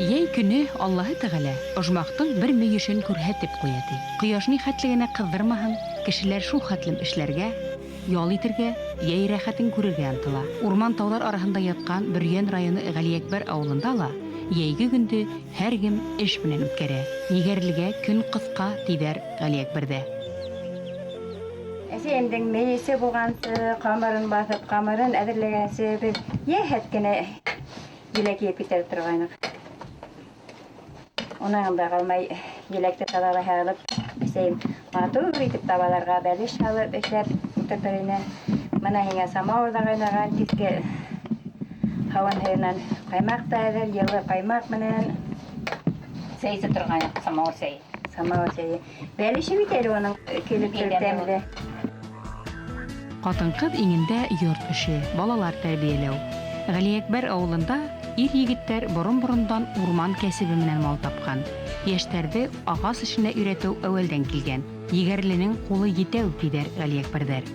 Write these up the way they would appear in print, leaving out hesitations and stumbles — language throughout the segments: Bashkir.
Йәй көнө Аллаһы Тәғәлә ожмахтың бер мөйөшөн күрһәтеп ҡуя, ти. Ҡояш ни хәтле генә ҡыҙҙырмаһын, кешеләр шул хәтлем эшләргә, ял итергә, йәй рәхәтен күрергә ынтыла. Урман-тауҙар араһында ятҡан Бөрйән районы Ғәлиәкбәр ауылында ла йәйге көндө һәр кем эш менән үткәрә. Егәрлегә көн ҡыҫҡа, тиҙәр Ғәлиәкбәрҙә. Әсәйемдең мейесе булғансы, ҡамырын баҫып, ҡамырын әҙерләгәнсе беҙ йәһәт кенә еләк йыйып китә торғайныҡ. Унан да ҡалмай еләкте таҙалай һалып, әсәйем матур итеп табаларға бәлеш һалып эшләп ултыртыр ине. Бына һиңә самауыр ҙа ҡайнаған, киске һауын һыйынан ҡаймаҡ та әҙер, йылы ҡаймаҡ менән. Сәй эсә торғайныҡ, самауыр сәйе. Самауыр сәйе. Бәлеше бит әле уның килеп тороп тәмле. Ҡатын-ҡыҙ иңендә йорт эше, балалар тәрбиәләү. Ғәлиәкбәр ауылында ир-егеттәр борон-борондан урман кәсебе менән мал тапҡан. Йәштәрҙе ағас эшенә өйрәтеү әүәлдән килгән. Егәрленең ҡулы етәү, тиҙәр ғәлиәкбәрҙәр.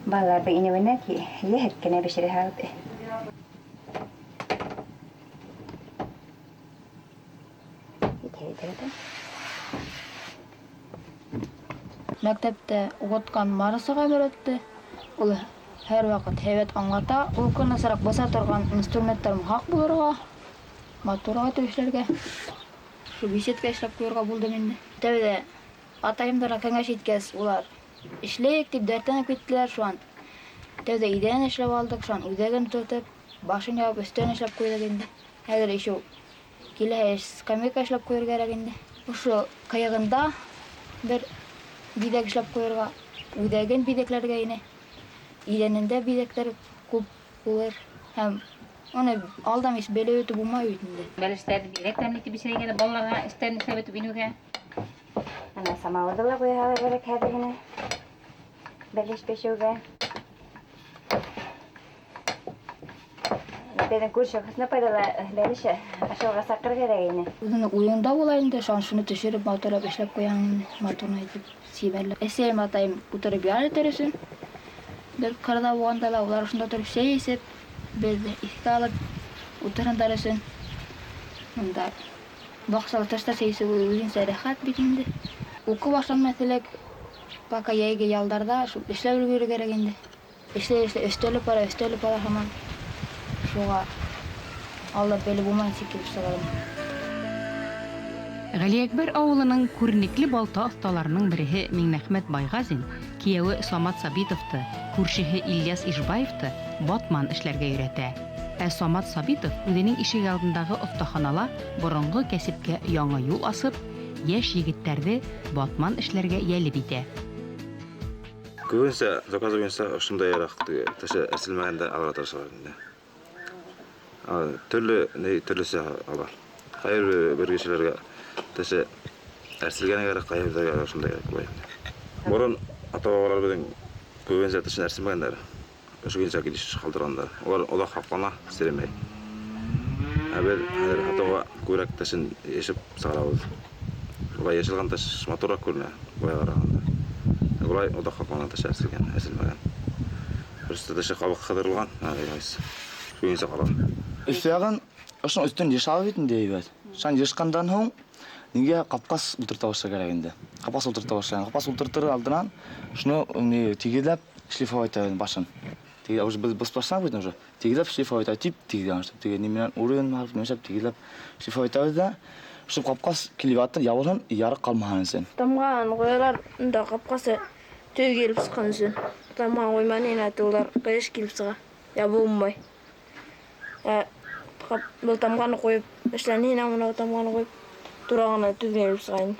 Балаларҙың инеүенә йәһәт кенә бешерә һалып. Мәктәптә уҡытҡан Марс ағай өйрәтте. Ул һәр ваҡыт һәйбәт аңлата. Ул көнләсерәк баса торған инструменттар һаҡ булырға, матурға итеп эшләргә. Шул беседка эшләп ҡуйырға булдым инде. Тәүҙә атайымдарға кәңәш иткәс, улар эшләйек тип дәртләнеп киттеләр. Шунан тәүҙә иҙән эшләп алдыҡ, шунан үҙәген тотоп, башын ябып, өҫтөн эшләп ҡуйҙыҡ инде. Хәҙер еще киләһе скамейка эшләп ҡуйыр кәрәк инде. Ошо ҡыйығында бер биҙәк эшләп ҡуйырға, үҙәген биҙәкләргә ине. Иҙәнендә биҙәктәр күп булыр һәм уны алдан һис белеп үтеп булмай бит инде. Бәлештәрҙе бигерәк тәмле итеп бешерә икән, балаларға эштәрен эшләп бөтөп инеүгә. Ана самауырҙы ла ҡуя һалыр кәрәк хәҙер генә. Бәлеш бешеүгә. Беҙҙең күрше Хөснә апайҙы ла бәлеш ашауға саҡырыр кәрәк ине. Үҙеңдең уйыңда була инде, шунан шуны төшөрөп, матурлап эшләп ҡуяһың инде, матур итеп, сибәрләп. Әсәйем, атайым ултырып ял итер өсөн бер ҡырҙа булғанда ла улар ошонда тороп сәй эсеп, беҙҙе иҫкә алып ултырһындар өсөн. Бында баҡсала тышта сәй эсеү үҙенсә рәхәт бит инде. Уҡыу башланмаҫ элек, пока йәйге ялдарҙа шул эшләп өлгөрөр кәрәк инде. Эшләй эшләй өҫтәлеп бара, өҫтәлеп бара һаман. Шуға алда белеп булмай нисек килеп сығырын. Ғәлиәкбәр ауылының күренекле балта оҫталарының береһе Миңнәхмәт Байғазин кейәүе Самат Сабитовты, күршеһе Ильяс Ишбаевты батман эшләргә өйрәтә. Ә Самат Сабитов үҙенең ишек алдындағы оҫтаханала боронғо кәсепкә яңы юл асып, йәш егеттәрҙе батман эшләргә йәлеп итә. Күбенсә заказ буйынса ошондайыраҡ теге теше әрселмәгәндә алырға тырышалар инде. Төрлө ни төрлөсә ала. Ҡайһы бер кешеләргә теше әрселгәне кәрәк, ҡайһы берҙәргә ошондай кәрәк була инде. Борон ата-бабалар беҙҙең күбенсә тешен әрселмәгәндәр. Ошо көйөнсә килеш ҡалдырғандар. Улар оҙаҡ һаҡлана, серемәй. Ә беҙ хәҙер һатыуға күберәк тешен йышып сығарабыҙ. Улай йышылған теш матурыраҡ күренә, былай ҡарағанда. Былай оҙаҡ һаҡлана теш әрселгән, әрселмәгән. Просто теше ҡабыҡ ҡыҙырылған, көйөнсә ҡала. Өҫ яғын ошоноң өҫтөн йышабыҙ бит инде әйбәт. Шунан йышҡандан һуң нигә ҡапҡас ултырта башлар кәрәк инде. Ҡапҡас ултырта башлай. Ҡапҡас ултыртыр алдынан шуны ни тигеҙләп шлифовать итәбеҙ башын. Тигеҙ, уже беҙ бос башланыҡ бит уже. Тигеҙләп шлифовать итәбеҙ, тип тигеҙләп, чтоб теге ни менән уровень барып, нимәшәп тигеҙләп шлифовать итәбеҙ ҙә, шул ҡапҡас килеп ятты, ябылһын, ярыҡ ҡалмаһын өсөн. Тамған ҡуялар, унда ҡапҡасы төҙ килеп сыҡҡан өсөн. Тамған ҡуйманы инә, улар ҡыйыш килеп сыға, ябылмай. Был тамғаны ҡуйып эшләне инә, мына тамғаны ҡуйып тура ғына төҙ килеп сыға инде.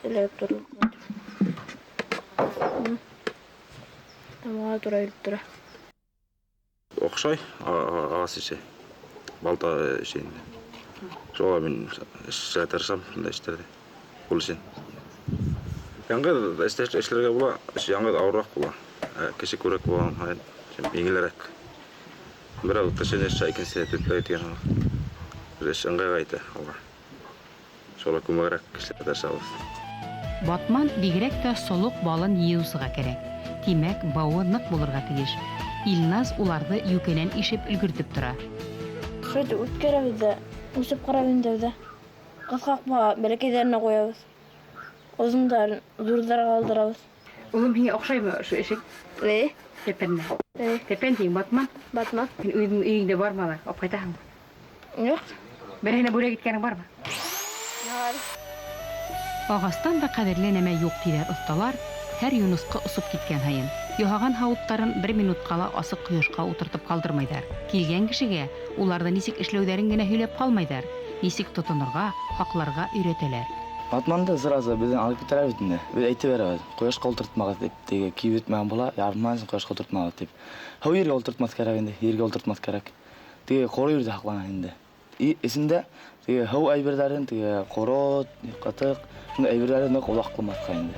Эләгеп торорлоҡ. Тамға тура килеп тора. Оҡшай ағас эше, балта эше инде. Шуға мин эшләргә тырышам шундай эштәрҙе. Ҡул эшен. Яңғыҙ эшләргә була, эш яңғыҙ ауырыраҡ була. Ә кеше күберәк булған һайын еңелерәк. Берәү тешен эшләй, икенсеһе төпләй тигән һымаҡ. Бер эш ыңғайға итә алға. Шуға күмәгерәк эшләргә тырышабыҙ. Батман бигерәк тә солоҡ балын йыйыусыға кәрәк. Тимәк, бауы ныҡ булырға тейеш. Илназ уларҙы йүкәнән ишеп өлгөртөп тора. Шулай үткәрәбеҙ ҙә, үсеп ҡарап инде дә. Ҡыҫҡаҡма бәләкәйҙәренә ҡуябыҙ. Оҙондарын ҙурҙарға ҡалдырабыҙ. Улым, һиңә оҡшаймы ошо эшең? Э? Тәпәнме? Э. Тәпән тиң, батман? Батман. Һин үҙең өйөңдә бармы алар? Алып ҡайтаһыңмы? Юҡ. Береһенә бүләк иткәнең бармы? Бар. Ағастан да ҡәҙерле нәмә юҡ, тиҙәр оҫталар, һәр юнысҡы осоп киткән һайын. Яһаған һауыттарын бер минутҡа ла асыҡ ҡояшҡа ултыртып ҡалдырмайҙар. Килгән кешегә уларҙы нисек эшләүҙәрен генә һөйләп ҡалмайҙар, нисек тотонорға, һаҡларға өйрәтәләр. Батманды сразу беҙҙең алып китәләр бит инде. Беҙ әйтеп бәрәбеҙ, ҡояшҡа ултыртмағыҙ тип. Теге кейеп бөтмәгән була, ярман өсөн ҡояшҡа ултыртмағыҙ тип. Һыу ергә ултыртмаҫ кәрәк инде, ергә ултыртмаҫ кәрәк. Теге ҡоро ерҙә һаҡлана инде. И эсендә теге һыу әйберҙәрен, теге ҡорот, ҡатыҡ, шундай әйберҙәрен ныҡ оҙаҡ ҡылмаҫҡа инде.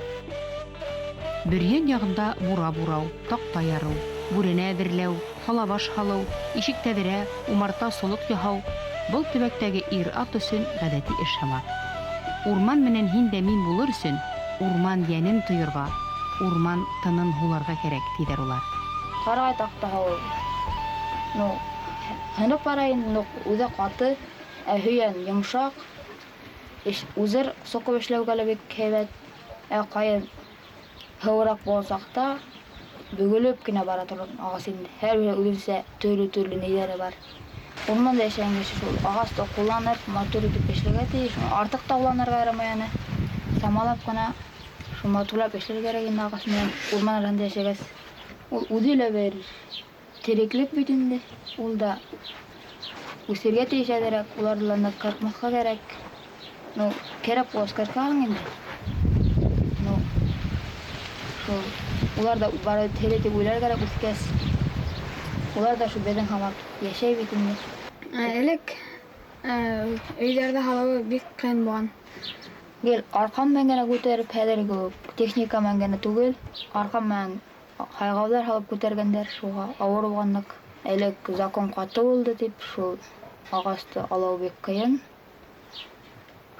Бөрйән яғында бура бурау, таҡта ярыу, бүрәнә әҙерләү, һалабаш һалыу, ишек тәҙрә, умарта солоҡ яһау был төбәктәге ир-ат өсөн ғәҙәти эш һымаҡ. Урман менән һин дә мин булыр өсөн урман йәнен тойорға, урман тынын һуларға кәрәк, тиҙәр улар. Ҡарағай таҡтаһы ул. Ну, һынып бара инде, ну, үҙе ҡаты, ә һөйән йомшаҡ. Эш үҙер соҡоп эшләүгә лә бик һәйбәт. Ә ҡайын һыуыраҡ булған саҡта бөгөлөп кенә бара торған ағас инде. Һәр береһе үҙенсә төрлө-төрлө ниҙәре бар. Урманда йәшәгән кеше шул ағасты ҡулланып, матур итеп эшләргә тейеш. Артыҡ та ҡулланырға ярамай аны. Самалап ҡына шул матурлап эшләргә кәрәк инде ағас менән урман араһында йәшәгәс. Ул үҙе лә бер тереклек бит инде. Ул да үҫергә тейеш әҙерәк, уларҙы ла ныҡ ҡырҡмаҫҡа кәрәк. Ну, кәрәк булғас ҡырҡаһың инде. Ну, шул улар ҙа бары тере тип уйлар кәрәк үҫкәс. Улар ҙа шул беҙҙең һымаҡ йәшәй бит инде. Элек өйҙәрҙе һалыуы бик ҡыйын булған. Гел арҡан менән генә күтәреп, хәҙерге техника менән генә түгел, арҡан менән һайғауҙар һалып күтәргәндәр, шуға ауыр булғанлыҡ. Элек закон ҡаты булды тип, шул ағасты алыу бик ҡыйын.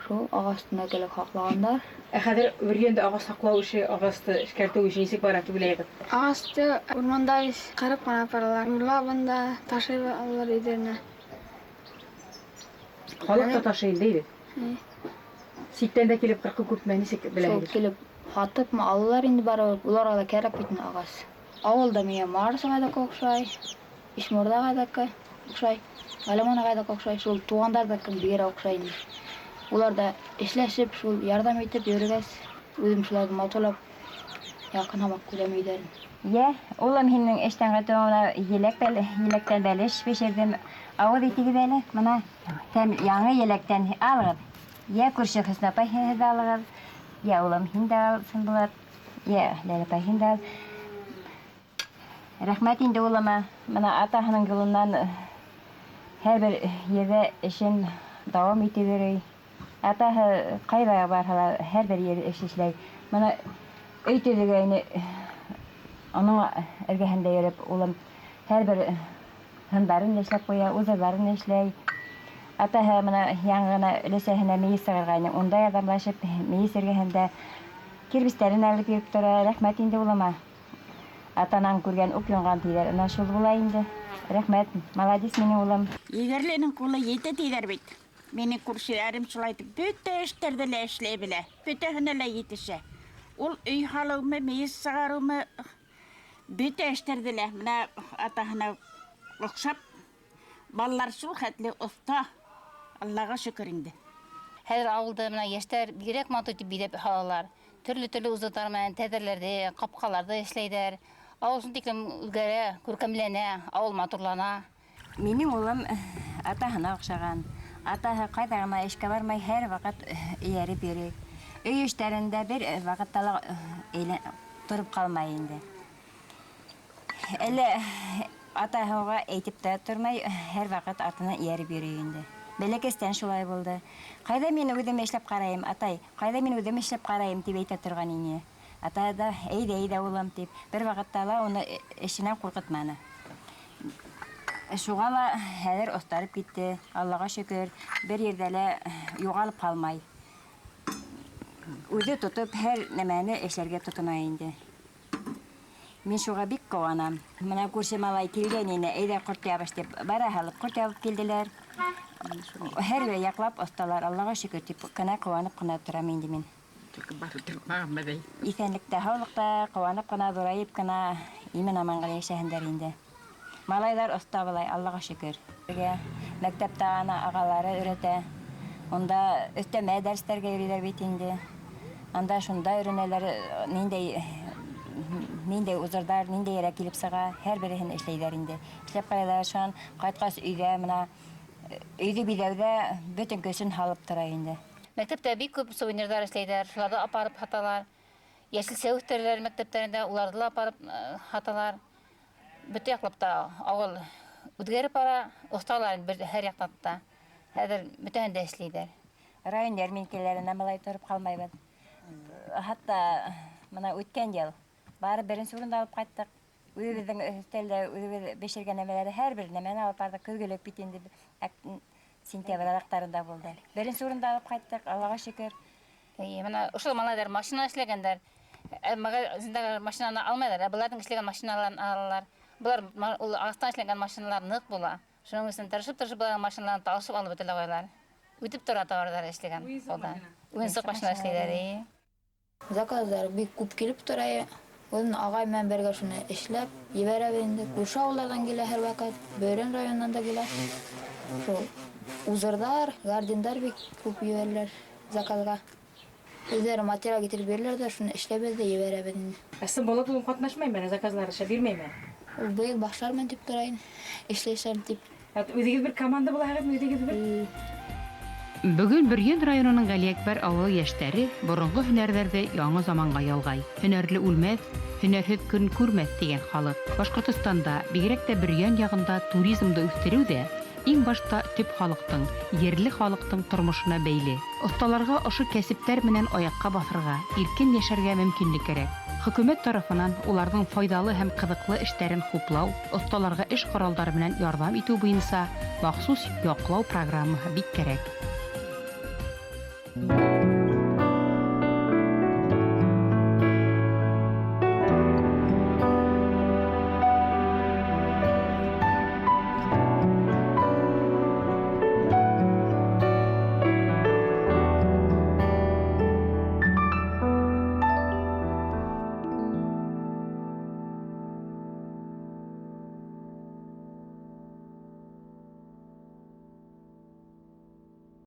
Шул ағасты элек һаҡлағандар. Ә хәҙер Бөрйәндә ағас һаҡлау эше, ағасты эшкәртеү эше нисек бара тип уйлайһығыҙ? Ағасты урманда ҡырып ҡына апаралар. Урлап бында ташый алалар өйҙәренә. Халыҡ та ташый инде, әйбәт. Ситтән дә килеп ҡырҡыу күпме, нисек беләһегеҙ? Шул килеп һатыпмы алалар инде барыбер. Уларға ла кәрәк бит инде ағас. Ауылда миңә Марс ағайҙыҡы оҡшай, Ишморҙа ағайҙыҡы оҡшай, Ғәлиман ағайҙыҡы оҡшай, шул туғандарҙыҡы бигерәк оҡшай инде. Улар ҙа эшләшеп, шул ярҙам итеп йөрөгәс, үҙем шуларҙы матурлап яҡын һымаҡ күрәм өйҙәрен. Йә, улым, һинең эштән ҡайтыуыңа еләктән бәлеш бешерҙем. Ауыҙ итегеҙ әле, бына тәм яңы еләктән алығыҙ. Йә, күрше Хөснә апай, һеҙ ҙә алығыҙ. Йә, улым, һин дә ал, Сынбулат. Йә, Ләйлә апай, һин дә ал. Рәхмәт инде улыма. Бына атаһының юлынан һәр бер ерҙә эшен дауам итеп йөрөй. Атаһы ҡайҙа барһа ла һәр бер ер эш эшләй. Бына өй төҙөгәйне, уның эргәһендә йөрөп, улым һәр бер һындарын эшләп ҡуя, уҙырҙарын эшләй. Атаһы бына яңы ғына өләсәһенә мейес сығарғайны, унда ярҙамлашып, мейес эргәһендә кирбестәрен алып йөрөп тора. Рәхмәт инде улыма. Атанан күргән ук йонған тиҙәр, ана шул була инде. Рәхмәт, молодец минең улым. Егерленең ҡулы ете тиҙәр бит. Минең күршеләрем шулай итеп бөтә эштәрҙе лә эшләй белә, бөтәһенә лә етешә. Ул өй һалыумы, мейес сығарыумы, бөтә эштәрҙе лә бына атаһына оҡшап, балалар шул хәтле оҫта. Аллаға шөкөр инде. Хәҙер ауылда бына йәштәр бигерәк матур итеп биҙәп һалалар. Төрлө-төрлө узаттар менән тәҙрәләрҙе, ҡапҡаларҙы эшләйҙәр. Ауыл шул тиклем үҙгәрә, күркәмләнә, ауыл матурлана. Минең улым атаһына оҡшаған. Атаһы ҡайҙа ғына эшкә бармай, һәр ваҡыт эйәреп йөрөй. Өй эштәрендә бер ваҡытта ла тороп ҡалмай инде. Әле атаһы уға әйтеп тә тормай, һәр ваҡыт артынан эйәреп йөрөй инде. Бәләкәстән шулай булды. Ҡайҙа мин үҙем эшләп ҡарайым, атай, ҡайҙа мин үҙем эшләп ҡарайым, тип әйтә торған ине. Атай да, әйҙә, әйҙә, улым, тип, бер ваҡытта ла уны эшенән ҡурҡытманы. Шуға ла хәҙер оҫтарып китте, Аллаға шөкөр, бер ерҙә лә юғалып ҡалмай. Үҙе тотоп һәр нәмәне эшләргә тотона инде. Мин шуға бик ҡыуанам. Мына күрше малай килгән ине, әйҙә ҡорт ябыш тип, бара һалып ҡорт ябып килделәр. Һәр яҡлап оҫталар, Аллаға шөкөр тип кенә ҡыуанып ҡына торам инде мин. Иҫәнлектә, һаулыҡта, ҡыуанып ҡына, ҙурайып ҡына, имен-аман ғына йәшәһендәр инде. Малайҙар оҫта былай, Аллаға шөкөр. Мәктәптә ана ағалары өйрәтә. Унда өҫтәмә дәрестәргә йөрөйҙәр бит инде. Анда шунда өйрәнәләр, ниндәй ниндәй узорҙар, ниндәйерәк килеп сыға, һәр береһен эшләйҙәр инде. Эшләп ҡарайҙар, шунан ҡайтҡас өйгә мына өйҙө биҙәүҙә бөтөн көсөн һалып тора инде. Мәктәптә бик күп сувенирҙар эшләйҙәр, шуларҙы апарып һаталар. Йәшелсә үҫтерәләр мәктәптәрендә, уларҙы ла апарып һаталар. Бөтә яҡлап та ауыл үҙгәреп бара, оҫталар бер һәр яҡтан та. Хәҙер бөтәһен дә эшләйҙәр. Район йәрминкәләренә былай тороп ҡалмайбыҙ. Хатта мына үткән йыл барып беренсе урынды алып ҡайттыҡ. Үҙебеҙҙең өҫтәлдә үҙебеҙ бешергән нәмәләрҙе һәр бер нәмәне алып барҙыҡ. Көҙгөлөк бит инде сентябрь аҙаҡтарында булды. Беренсе урынды алып ҡайттыҡ, Аллаға шөкөр. Эйе, мына ошо малайҙар машина эшләгәндәр. Магазиндағы машинаны алмайҙар, ә быларҙың эшләгән машиналарын алалар. Былар ул ағастан эшләнгән машиналар ныҡ була. Шуның өсөн тырышып-тырышып быларҙың машиналарын талышып алып бөтә ҡуялар. Үтеп тора тауарҙар эшләгән ҡулдан. Уйынсыҡ машина эшләйҙәр, эйе. Заказдар бик күп килеп тора. Үҙен ағай менән бергә шуны эшләп ебәрәбеҙ инде. Күрше ауылдарҙан килә һәр ваҡыт, Бөрйән районынан да килә. Шул узорҙар, гардиндар бик күп ебәрәләр заказға. Үҙҙәре материал китереп бирәләр ҙә, шуны эшләйбеҙ ҙә ебәрәбеҙ инде. Ә Сымболат улым ҡатнашмаймы әле заказлар эшләп бирмәйме? Ул быйыл башлармын тип тора инде, эшләшәм тип. Ә үҙегеҙ бер команда булаһығыҙмы, үҙегеҙ бер? Бөгөн Бөрйән районының Ғәлиәкбәр ауылы йәштәре боронғо һөнәрҙәрҙе яңы заманға ялғай. Һөнәрле үлмәҫ, һөнәрһеҙ көн күрмәҫ тигән халыҡ. Башҡортостанда, бигерәк тә Бөрйән яғында туризмды үҫтереү ҙә иң башта төп халыҡтың, ерле халыҡтың тормошона бәйле. Оҫталарға ошо кәсептәр менән аяҡҡа баҫырға, иркен йәшәргә мөмкинлек кәрәк. Хөкүмәт тарафынан уларҙың файҙалы һәм ҡыҙыҡлы эштәрен хуплау, оҫталарға эш ҡоралдары менән ярҙам итеү буйынса махсус яҡлау программаһы бик кәрәк.